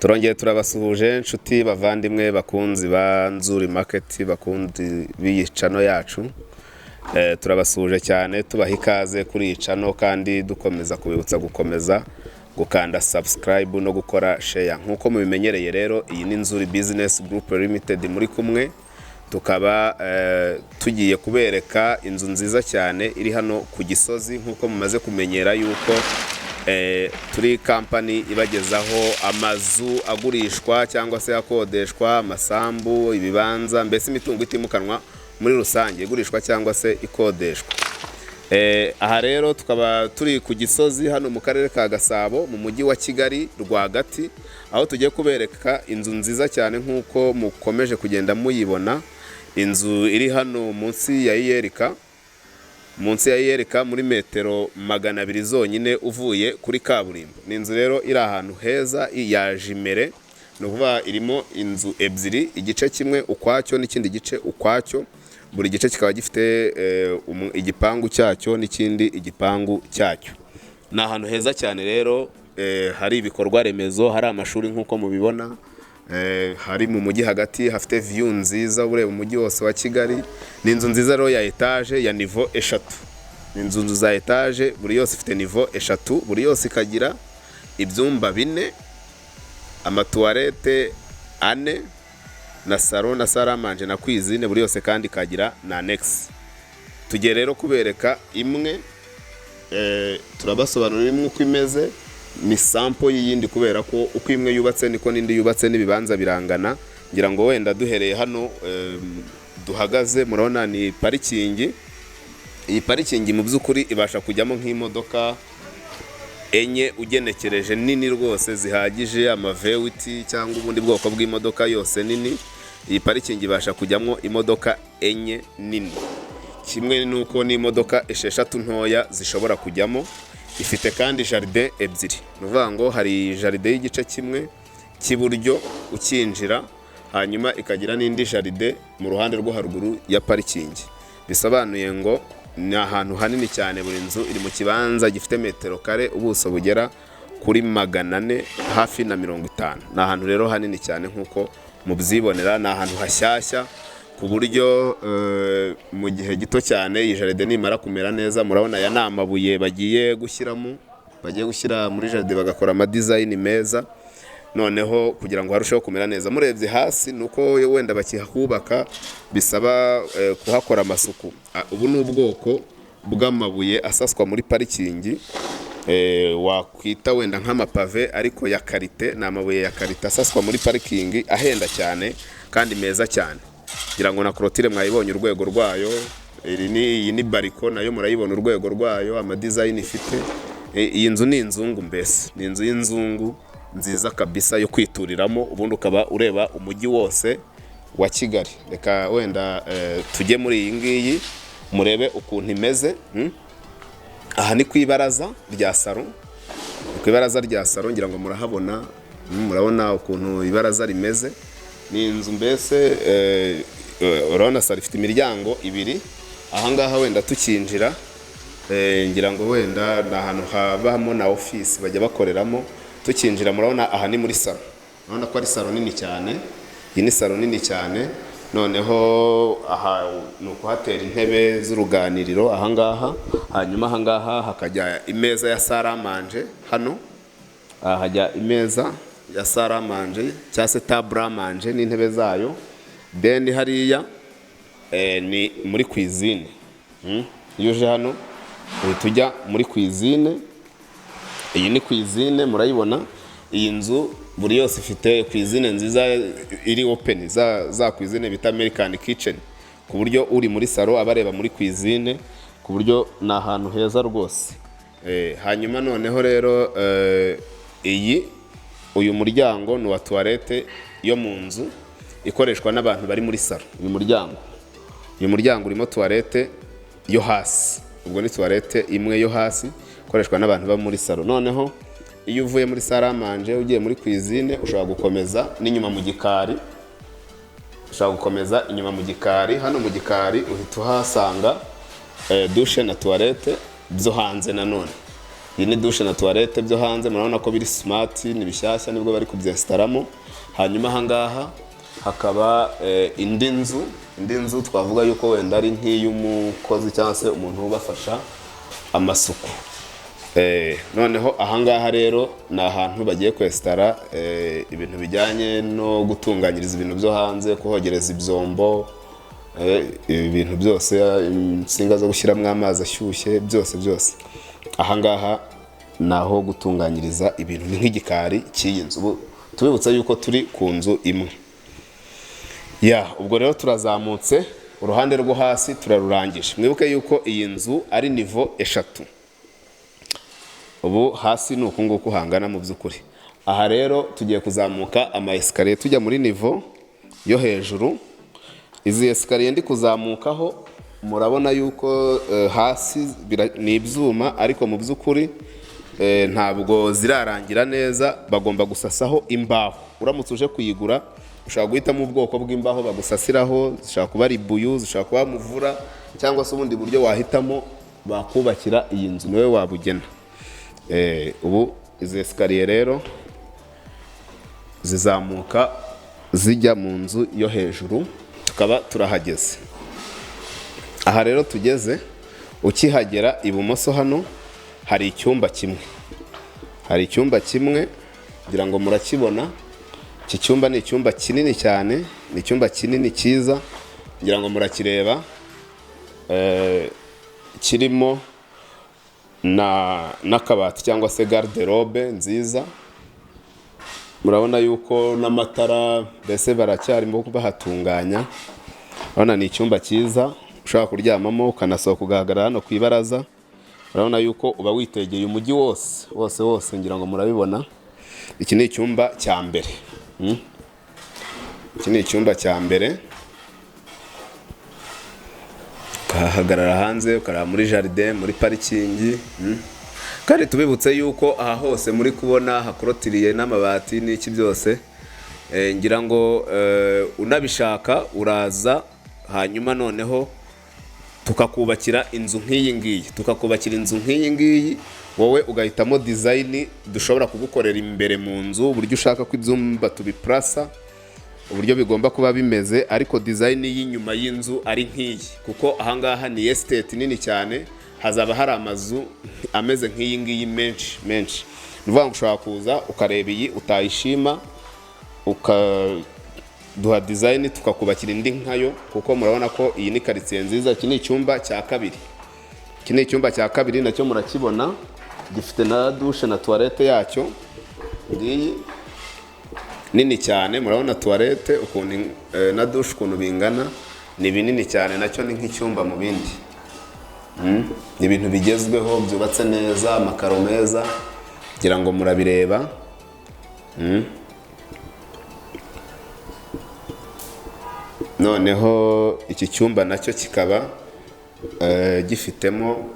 Turongeye turabasuhuje, inshuti, bavandimwe, bakunzi ba Nzuri Market, bakunzi b'iyi channel yacu. Turabasuhuje cyane, tubaha ikaze kuri iyi channel, kandi dukomeza kubibutsa gukomeza gukanda subscribe no gukora share nk'uko mubimenyereye. Rero iyi ni Nzuri Business Group Limited muri kumwe, tukaba tugiye kubereka inzu nziza cyane iri hano ku Gisozi. Nk'uko mumaze kumenyera yuko turi kampani ibagezaho amazu agurishwa cyangwa se akodeshwa, amasambu, ibibanza, mbese imitungo itimukanwa muri rusange igurishwa cyangwa se ikodeshwa. Aha rero tukaba turi ku Gisozi hano mu karere ka Gasabo, mu mujyi wa Kigali rwagati, aho tugiye kubereka inzu nziza cyane nk'uko mukomeje kugenda muyibona. Inzu iri hano munsi ya Iyerika, munsi ya Iyerika, muri metero 200 zonyine uvuye kuri kaburimbo. Ni inzu rero iri ahantu heza ya jumelée, ni ukuvuga irimo inzu ebyiri, igice kimwe ukwacyo n'ikindi gice ukwacyo, buri gice kikaba gifite igipangu cyacyo n'ikindi igipangu cyacyo. Ni ahantu heza cyane rero, hari ibikorwa remezo, hari amashuri nk'uko mubibona, hari mu mujyi hagati, hafite view nziza ureba umujyi wose wa Kigali. Ni inzu nziza rero ya etaje ya niveau 3. Ni inzu za etaje, buri yose ifite niveau 3, buri yose ikagira ibyumba bine, amatuwarete ane, na salon na salle à manger na cuisine, buri yose kandi ikagira na annexe. Tugiye rero kubereka imwe, turabasobanurira imwe uko imeze. Ni sample y'iyindi, kubera ko uko imwe yubatse niko n'indi yubatse, n'ibibanza birangana. Ngira ngo wenda duhereye hano duhagaze, murabona ni parikingi. Iyi parikingi mu by'ukuri ibasha kujyamo nk'imodoka enye ugenekereje, nini rwose zihagije, ama V8 cyangwa ubundi bwoko bw'imodoka yose nini. Iyi parikingi ibasha kujyamo imodoka enye nini, kimwe n'uko n'imodoka 6 ntoya zishobora kujyamo. Ifite kandi jardin ebyiri, ni ukuvuga ngo hari jardin y'igice kimwe cy'iburyo ukinjira, hanyuma ikagira n'indi jardin mu ruhande rwo haruguru ya parikingi. Bisobanuye ngo ni ahantu hanini cyane. Buri nzu iri mu kibanza gifite metero kare, ubuso bugera kuri 400 hafi na 50. Ni ahantu rero hanini cyane nk'uko mubyibonera. Ni ahantu hashyashya, ku buryo mu gihe gito cyane iyi jardin nimara kumera neza, murabona aya ni amabuye bagiye gushyiramo, bagiye gushyira muri jardin, bagakora ama design meza noneho kugira ngo harusheho kumera neza. Murebye hasi, ni uko wenda bakihubaka bisaba kuhakora amasuku. Ubu ni ubwoko bw'amabuye asaswa muri parikingi, wakwita wenda nk'amapave ariko ya qualité. Ni amabuye ya qualité asaswa muri parikingi, ahenda cyane kandi meza cyane. Ngira ngo na clôture mwayibonye urwego rwayo. Iri ni iyi ni balcon, nayo murayibona urwego rwayo, ama design ifite. Iyi nzu ni inzungu, mbese ni inzu y'inzungu nziza kabisa yo kwituriramo, ubundi ukaba ureba umujyi wose wa Kigali. Reka wenda tujye muri iyi ngiyi murebe ukuntu imeze. Aha ni ku ibaraza rya salon, ni ku ibaraza rya salon, ngira ngo murahabona, murabona ukuntu ibaraza rimeze. Ni inzu mbese, urabona salon ifite imiryango ibiri. Ahangaha wenda tukinjira, ngira ngo wenda ni ahantu habamo na ofisi bajya bakoreramo. Tukinjira, murabona aha ni muri salon, urabona ko ari salon nini cyane. Iyi ni salon nini cyane. Noneho aha ni ukuhatera intebe z'uruganiriro ahangaha, hanyuma ahangaha hakajya imeza ya salle à manger. Hano aha hajya imeza ya salle à manger cyangwa se table à manger n'intebe zayo. Then hariya ni muri cuisine. Iyo uje hano uhita ujya muri cuisine. Iyi ni cuisine, murayibona. Iyi nzu buri yose ifite cuisine nziza iri open, za cuisine bita American kitchen, ku buryo uri muri salon aba areba muri cuisine, ku buryo ni ahantu heza rwose. Hanyuma noneho rero iyi uyu muryango ni uwa toilette yo mu nzu ikoreshwa n'abantu bari muri salon. Uyu muryango urimo toilette yo hasi, ubwo ni toilette imwe yo hasi ikoreshwa n'abantu baba muri salon. Noneho iyo uvuye muri salle à manger ugiye muri cuisine, ushobora gukomeza n'inyuma mu gikari, ushobora gukomeza inyuma mu gikari. Hano mu gikari uhita uhasanga douche na toilette byo hanze nanone. Iyi ni douche na toilette byo hanze, murabona ko biri smart, ni bishyashya, nibwo bari kubyesitaramo. Hanyuma ahangaha hakaba indi nzu twavuga yuko wenda ari nk'iy'umukozi cyangwa se umuntu ubafasha amasuku. Noneho ahangaha rero ni ahantu bagiye kwesitara ibintu bijyanye no gutunganyiriza ibintu byo hanze, kuhogereza ibyombo, ibi bintu byose, insinga zo gushyiramo amazi ashyushye, byose byose. Ahangaha ni aho gutunganyiriza ibintu, ni nk'igikari cy'iyi nzu. Ubu tubibutsa yuko turi ku nzu imwe ya. Ubwo rero turazamutse, uruhande rwo hasi turarurangije. Mwibuke yuko iyi nzu ari niveau 3. Ubu hasi ni uku nguku hangana mu by'ukuri. Aha rero tugiye kuzamuka ama escalier tujya muri niveau yo hejuru. Izi escalier ndi kuzamukaho, murabona yuko hasi ni ibyuma, ariko mu by'ukuri ntabwo zirarangira neza, bagomba gusasaho imbaho. Uramutse uje kuyigura, ushobora guhitamo ubwoko bw'imbaho bagusasiraho, zishobora kuba ribuyu, zishobora kuba muvura, cyangwa se ubundi buryo wahitamo bakubakira iyi nzu, niwe wabugena. Ubu izi escalier rero zizamuka zijya mu nzu yo hejuru, tukaba turahageze. Aha rero tugeze, ukihagera ibumoso hano hari icyumba kimwe, hari icyumba kimwe, ngira ngo murakibona. Iki cyumba ni icyumba kinini cyane, ni icyumba kinini cyiza, ngira ngo murakireba. Kirimo na n'akabati cyangwa se garde-robe nziza. Murabona yuko n'amatara, mbese baracyarimo bahatunganya. Urabona ni icyumba cyiza ushobora kuryamamo, ukanasohoka ugahagarara hano ku ibaraza. Urabona yuko uba witegeye umujyi wose wose wose, ngira ngo murabibona. Iki ni icyumba cya mbere. Iki ni icyumba cya mbere, ukahagarara hanze ukareba muri jardin, muri parking. Kandi tubibutse yuko aha hose muri kubona hakorotiriye n'amabati n'iki byose. Ngira ngo unabishaka uraza, hanyuma noneho tukakubakira inzu nk'iyi ngiyi, tukakubakira inzu nk'iyi ngiyi, wowe ugahitamo design dushobora kugukorera imbere mu nzu, uburyo ushaka ko ibyumba tubipurasa, uburyo bigomba kuba bimeze, ariko design y'inyuma y'inzu ari nk'iyi, kuko ahangaha ni estate nini cyane, hazaba hari amazu ameze nk'iyi ngiyi menshi menshi. Ni ukuvuga ngo ushobora kuza ukareba iyi, utayishima ukaduha design tukakubakira indi nkayo, kuko murabona ko iyi ni karitsiye nziza. Iki ni icyumba cya kabiri, iki ni icyumba cya kabiri, nacyo murakibona, gifite na douche na toilette yacyo ngiyi nini cyane. Murabona toilette ukuntu na douche ukuntu bingana, ni binini cyane, nacyo ni nk'icyumba mu bindi. Ni ibintu bigezweho, byubatse neza, amakaro meza, ngira ngo murabireba. Noneho iki cyumba nacyo kikaba gifitemo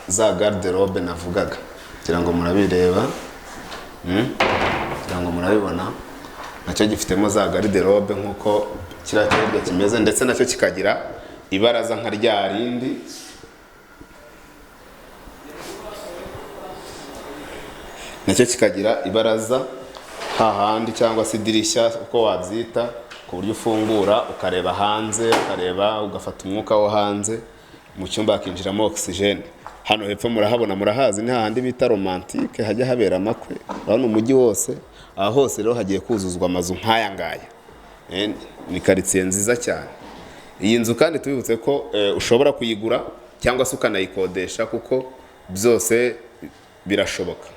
za garde-robe navugaga, ngira ngo murabireba. Ngira ngo murabibona, nacyo gifitemo za garde-robe nk'uko kiriya cyo hirya kimeze, ndetse nacyo kikagira ibaraza nka rya rindi. Nacyo kikagira ibaraza hahandi cyangwa se idirishya uko wabyita, ku buryo ufungura ukareba hanze, ukareba ugafata umwuka wo hanze, mu cyumba hakinjiramo oxygène. Hano hepfo murahabona, murahazi, ni hahandi bita Romantike, hajya habera amakwe. Urabona umujyi wose. Aha hose rero hagiye kuzuzwa amazu nk'aya ngaya. Ni karitsiye nziza cyane. Iyi nzu kandi tubibutse ko ushobora kuyigura cyangwa se ukanayikodesha, kuko byose birashoboka,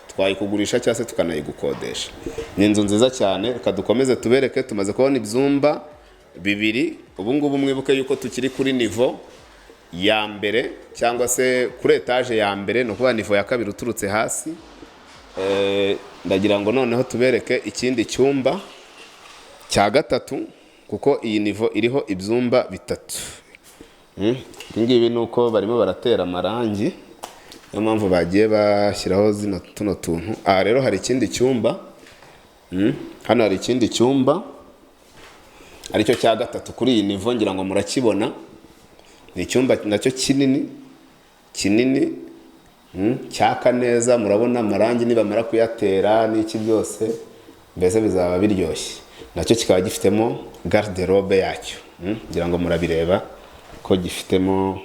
twayikugurisha cyangwa se tukanayigukodesha. Ni inzu nziza cyane. Reka dukomeze tubereke. Tumaze kubona ibyumba bibiri. Ubu ngubu mwibuke yuko tukiri kuri niveau ya mbere cyangwa se kuri étage ya mbere, ni ukuvuga niveau ya kabiri uturutse hasi. Ndagira ngo noneho tubereke ikindi cyumba cya gatatu, kuko iyi niveau iriho ibyumba bitatu. Ibi ngibi ni uko barimo baratera amarangi, niyo mpamvu bagiye bashyiraho zino tuno tuntu. Aha rero hari ikindi cyumba. Hano hari ikindi cyumba aricyo cya gatatu kuri iyi niveau, ngira ngo murakibona. Ni icyumba nacyo kinini kinini. Cyaka neza. Murabona amarangi nibamara kuyatera n'iki byose, mbese bizaba biryoshye. Nacyo kikaba gifitemo garde-robe yacyo. Ngira ngo murabireba ko gifitemo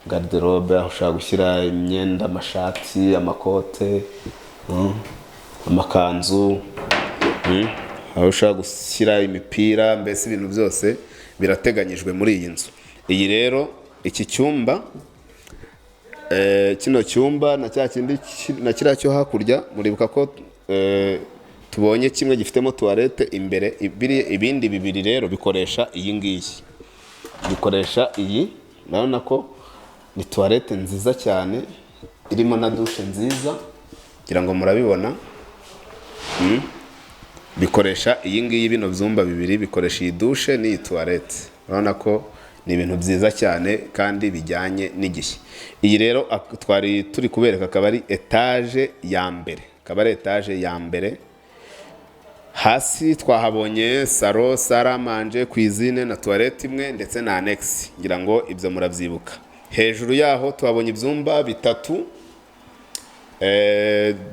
garde-robe, aho ushobora gushyira imyenda, amashati, amakote, amakanzu, aho ushobora gushyira imipira, mbese ibintu byose birateganyijwe muri iyi nzu. Iyi rero, iki cyumba, kino cyumba na cya kindi na kiriya cyo hakurya, muribuka ko tubonye kimwe gifitemo toilette imbere. Ibindi bibiri rero bikoresha iyi ngiyi, bikoresha iyi. Urabona ko ni toilette nziza cyane, irimo na douche nziza, ngira ngo murabibona. Bikoresha iyi ngiyi. Bino byumba bibiri bikoresha iyi douche n'iyi toilette. Urabona ko ni ibintu byiza cyane kandi bijyanye n'igihe. Iyi rero twari turi kubereka akaba ari étage ya mbere, akaba ari étage ya mbere. Hasi twahabonye salon, salle à manger, cuisine na toilette imwe ndetse na annexe, ngira ngo ibyo murabyibuka. Hejuru yaho tuhabonye ibyumba bitatu,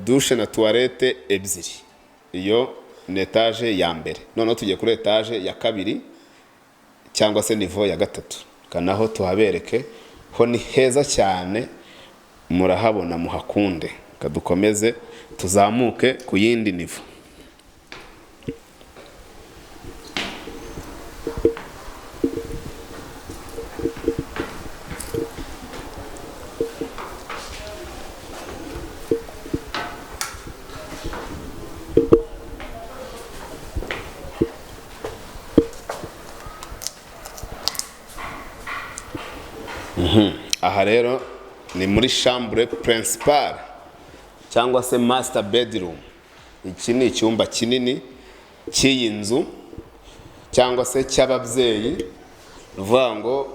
douche na toilette ebyiri. Iyo ni étage ya mbere. Noneho tugiye kuri étage ya kabiri cyangwa se niveau ya gatatu, naho tuhabereke ho ni heza cyane, murahabona muhakunde. Reka dukomeze tuzamuke ku yindi niveau. Aha rero ni muri chambre principale cyangwa se master bedroom. Iki ni icyumba kinini cy'iyi nzu cyangwa se cy'ababyeyi. Ni ukuvuga ngo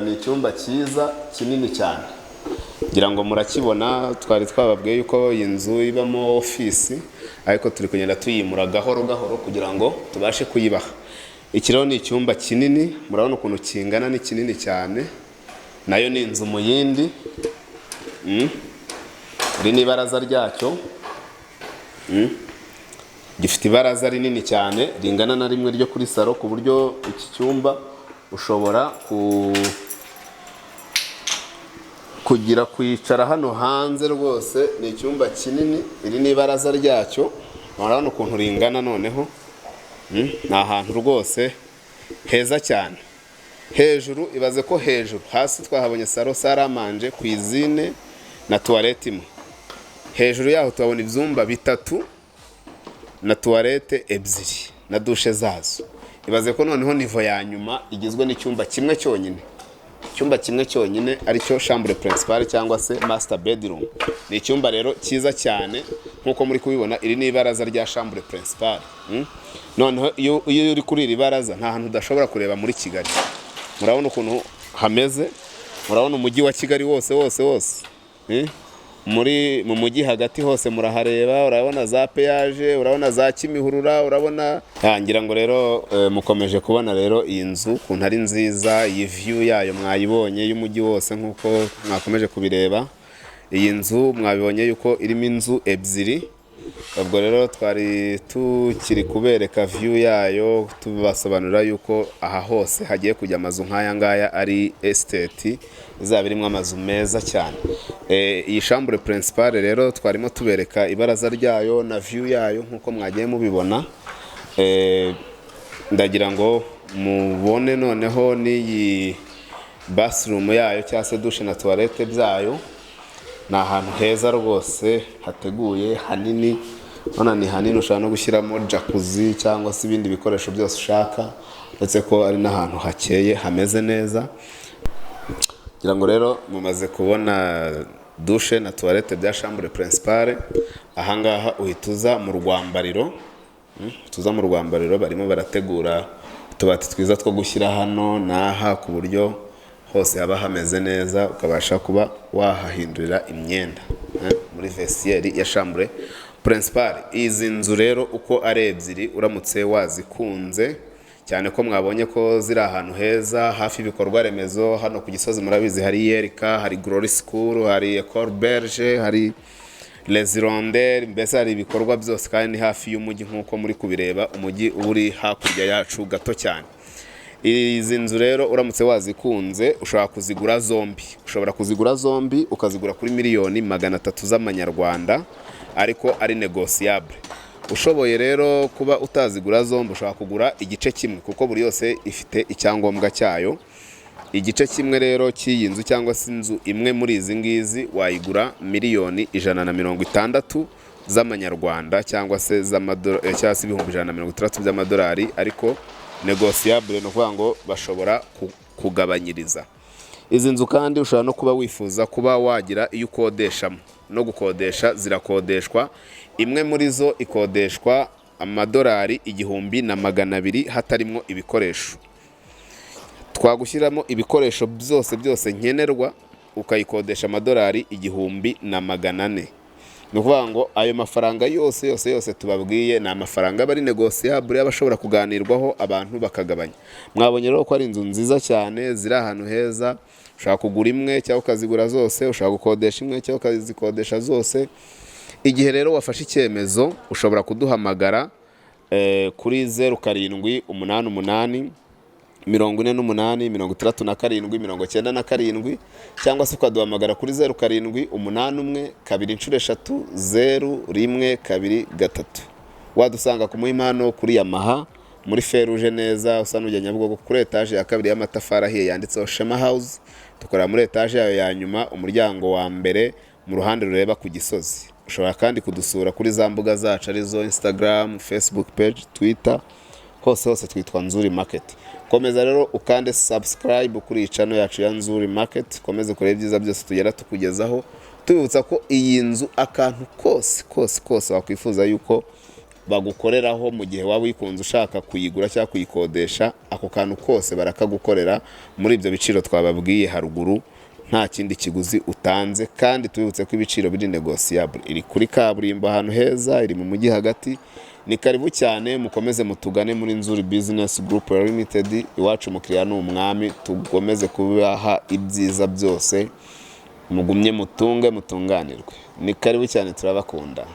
ni icyumba cyiza kinini cyane, ngira ngo murakibona. Twari twababwiye yuko iyi nzu ibamo ofisi, ariko turi kugenda tuyimura gahoro gahoro kugira ngo tubashe kuyibaha. Iki rero ni icyumba kinini, murabona ukuntu kingana, ni kinini cyane. Nayo ni inzu mu yindi. Iri ni ibaraza ryacyo. Gifite ibaraza rinini cyane ringana na rimwe ryo kuri salon, ku buryo iki cyumba ushobora kugira kwicara hano hanze rwose. Ni icyumba kinini. Iri ni ibaraza ryacyo, murabona ukuntu ringana noneho. Ni ahantu rwose heza cyane. Hejuru, ibaze ko hejuru, hasi twahabonye salon, salle à manger, cuisine na toilette imwe. Hejuru yaho tuhabona ibyumba bitatu na toilette ebyiri na douche zazo. Ibaze ko noneho niveau ya nyuma igizwe n'icyumba kimwe cyonyine, icyumba kimwe cyonyine, aricyo chambre principale cyangwa se master bedroom. Ni icyumba rero cyiza cyane nk'uko muri kubibona. Iri ni ibaraza rya chambre principale. Noneho iyo uri kuri iri baraza, nta hantu udashobora kureba muri Kigali. Murabona ukuntu hameze, murabona umujyi wa Kigali wose wose wose. Muri mu mujyi hagati hose murahareba, urabona za péage, urabona za Kimihurura, urabona. Ngira ngo rero mukomeje kubona rero iyi nzu ukuntu ari nziza. Iyi view yayo mwayibonye y'umujyi wose nk'uko mwakomeje kubireba. Iyi nzu mwabibonye yuko irimo inzu ebyiri. Ubwo rero twari tukiri kubereka view yayo, tubasobanurira yuko aha hose hagiye kujya amazu nk'aya ngaya, ari estate izaba irimo amazu meza cyane. Iyi chambre principale rero twarimo tubereka ibaraza ryayo na view yayo nk'uko mwagiye mubibona. Ndagira ngo mubone noneho n'iyi bathroom yayo cyangwa se douche na toilette byayo. Ni ahantu heza rwose hateguye, hanini. Urabona ni hanini, ushobora no gushyiramo jacuzzi cyangwa se ibindi bikoresho byose ushaka, uretse ko ari n'ahantu hakeye hameze neza. Ngira ngo rero mumaze kubona douche na toilette bya chambre principale. Ahangaha uhita uza mu rwambariro. Tuza mu rwambariro, barimo barategura utubati twiza two gushyira hano n'aha, ku buryo hose haba hameze neza, ukabasha kuba wahahindurira imyenda, muri vestiaire ya chambre principale. Izi nzu rero uko ari ebyiri, uramutse wazikunze Cyane ko mwabonye ko ziri ahantu heza, hafi y'ibikorwa remezo. Hano ku Gisozi murabizi hari ULK, hari Glory School, hari Ecole Belge, hari Les Hirondelles, mbese hari ibikorwa byose kandi ni hafi y'umujyi. Nk'uko muri kubireba, umujyi uba uri hakurya yacu gato cyane. Izi nzu rero uramutse wazikunze ushobora kuzigura zombi, ushobora kuzigura zombi ukazigura kuri miliyoni 300 z'amanyarwanda, ariko ari négociable. Ushoboye rero kuba utazigura zombi, ushobora kugura igice kimwe, kuko buri yose ifite icyangombwa cyayo. Igice kimwe rero cy'iyi nzu cyangwa se inzu imwe muri izi ngizi wayigura miliyoni 160 z'amanyarwanda cyangwa se cyangwa se 160,000 by'amadolari, ariko négociable, ni ukuvuga ngo bashobora kugabanyiriza. Izi nzu kandi ushobora no kuba wifuza kuba wagira iyo ukodeshamo. No gukodesha zirakodeshwa. Imwe muri zo ikodeshwa amadolari 1,200 hatarimo ibikoresho. Twagushyiramo ibikoresho byose byose nkenerwa, ukayikodesha amadolari 1,400. Ni ukuvuga ngo ayo mafaranga yose yose yose tubabwiye ni amafaranga aba ari négociable, aba ashobora kuganirwaho abantu bakagabanya. Mwabonye rero ko ari inzu nziza cyane ziri ahantu heza. Ushobora kugura imwe cyangwa ukazigura zose, ushobora gukodesha imwe cyangwa ukazikodesha zose. Igihe rero wafashe icyemezo, ushobora kuduhamagara kuri 0788 48 67 97, cyangwa se ukaduhamagara kuri 0781 330 123. Wadusanga ku Muhima hano kuri Yamaha muri feruje neza, usa n'ujya Nyabugogo, kuri etaje ya kabiri y'amatafari ahiye yanditseho Shema House. Dukorera muri etaje yayo ya nyuma, umuryango wa mbere mu ruhande rureba ku Gisozi. Ushobora kandi kudusura kuri za mbuga zacu, arizo Instagram, Facebook page, Twitter, hose hose twitwa Nzuri Market. Komeza rero ukande subscribe kuri iyi channel yacu ya Nzuri Market, komeze kureba ibyiza byose tugera tukugezaho. Tubibutsa ko iyi nzu akantu kose kose kose wakwifuza yuko bagukoreraho mu gihe waba uyikunze ushaka kuyigura cyangwa kuyikodesha, ako kantu kose barakagukorera muri ibyo biciro twababwiye haruguru, nta kindi kiguzi utanze. Kandi tubibutse ko ibiciro biri négociable. Iri kuri kaburimbo ahantu heza, iri mu mujyi hagati. Ni karibu cyane, mukomeze mutugane muri Nzuri Business Group Limited. Iwacu umukiriya ni umwami. Tukomeze kubaha ibyiza byose, mugumye mutunge mutunganirwe. Ni karibu cyane, turabakunda.